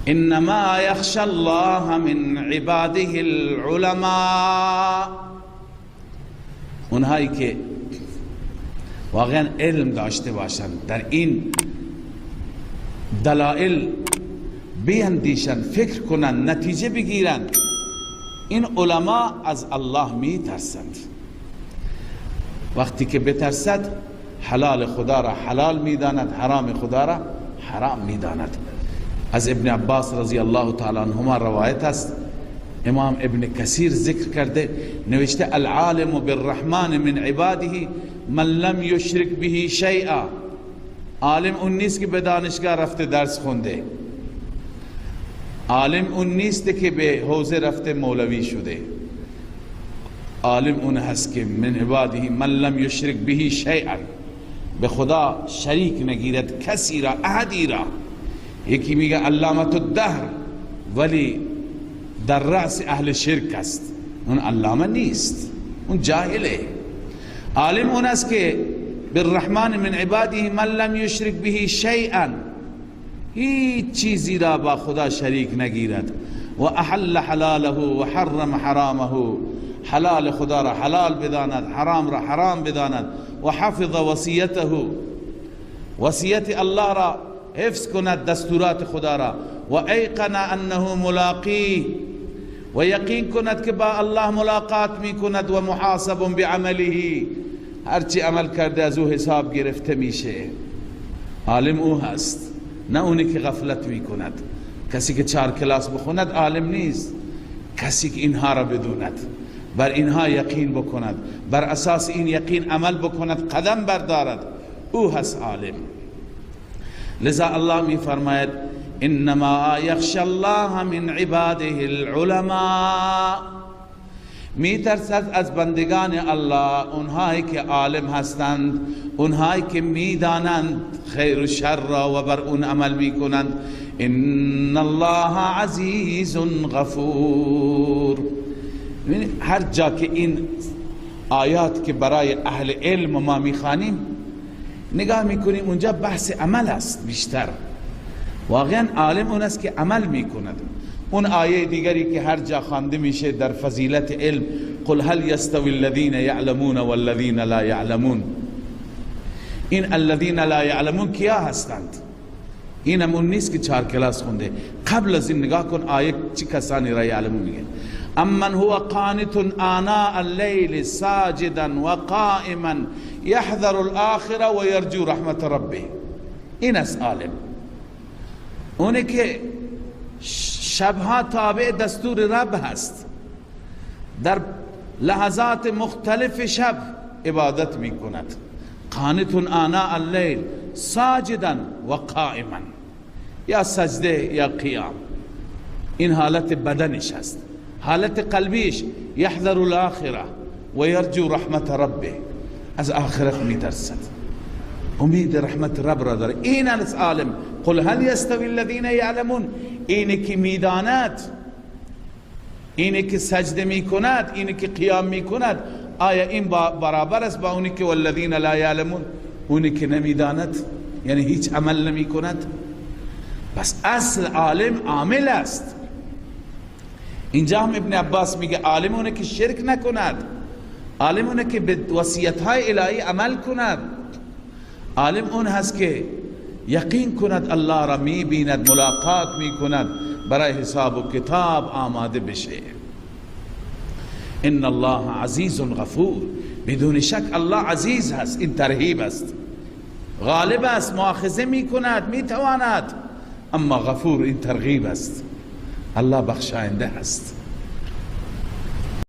انما یخشى الله من عباده العلماء. اونهایی که واقعا علم داشته باشند، در این دلائل بیندیشند، فکر کنند، نتیجه بگیرند، این علما از الله میترسند. وقتی که بترسد حلال خدا را حلال میداند، حرام خدا را حرام میداند. از ابن عباس رضی الله تعالی عنهما روایت است، امام ابن کثیر ذکر کرده، نوشته العالم بالرحمن من عباده من لم یشرک به شیئا. عالم اون نیست که به دانشگاه رفته درس خونده، عالم اون نیست که به حوزه رفته مولوی شده، عالم اون هست که من عباده من لم یشرک به شیئا، به خدا شریک نگیرد کسی را، احدی را. یکی میگه علامت الدهر ولی در رأس اهل شرک است، اون علامه نیست، اون جاهله. عالم اون است که بالرحمن من عباده من لم یشرک به شیئا، هیچ چیزی را با خدا شریک نگیرد، و احل حلاله و حرم حرامه، حلال خدا را حلال بداند، حرام را حرام بداند، و حفظ وصیته، وصیت الله را حفظ کند، دستورات خدا را، و ایقن انه ملاقی، و یقین کند که با الله ملاقات می کند، و محاسب بعمله، هرچی عمل کرده از او حساب گرفته میشه. عالم او هست، نه اونی که غفلت می کند. کسی که 4 کلاس بخوند عالم نیست، کسی که اینها را بدوند، بر اینها یقین بکند، بر اساس این یقین عمل بکند، قدم بردارد، او هست عالم. لذا الله می فرماید انما یخشى الله من عباده العلماء، می ترسد از بندگان الله اونهایی که عالم هستند، اونهایی که میدانند خیر و شر را و بر اون عمل میکنند. ان الله عزیز غفور. هر جا که این آیات که برای اهل علم ما میخوانیم نگاه میکنیم، اونجا بحث عمل است بیشتر. واقعا عالم اون است که عمل میکند. اون آیه دیگری که هر جا خوانده میشه در فضیلت علم، قل هل یستوی الذین یعلمون والذین لا یعلمون. این الذین لا یعلمون کیا هستند؟ اینم اون نیست که 4 کلاس خونده. قبل از این نگاه کن آیه چه کسانی را یعلمون میگه. امن هو قانت آناء اللیل ساجدا وقائما یحذر الاخره و یرجو رحمت ربه. این است عالم، اونه که شبها تابع دستور رب هست، در لحظات مختلف شب عبادت میکند. قانت آناء اللیل ساجدا و قائما، یا سجده یا قیام، این حالت بدنش هست. حالت قلبیش یحذر الاخره و یرجو رحمت ربه، از آخرت میترسد، امید رحمت رب را داره. این است عالم. قل هل یستوی الذین یعلمون، اینه که میداند، اینه که سجده میکند، اینه که قیام میکند، آیا این برابر است با اونی که والذین لا یعلمون، اونی که نمیداند، یعنی هیچ عمل نمیکند؟ پس اصل عالم عامل است. اینجا هم ابن عباس میگه عالم اونه که شرک نکند، عالم اونه که به وصیت‌های الهی عمل کند، عالم اون هست که یقین کند الله را میبیند، ملاقات میکند، برای حساب و کتاب آماده بشه. ان الله عزیز غفور، بدون شک الله عزیز هست، این ترهیب است، غالب است، مؤاخذه میکند، میتواند، اما غفور این ترغیب است، الله بخشاینده هست.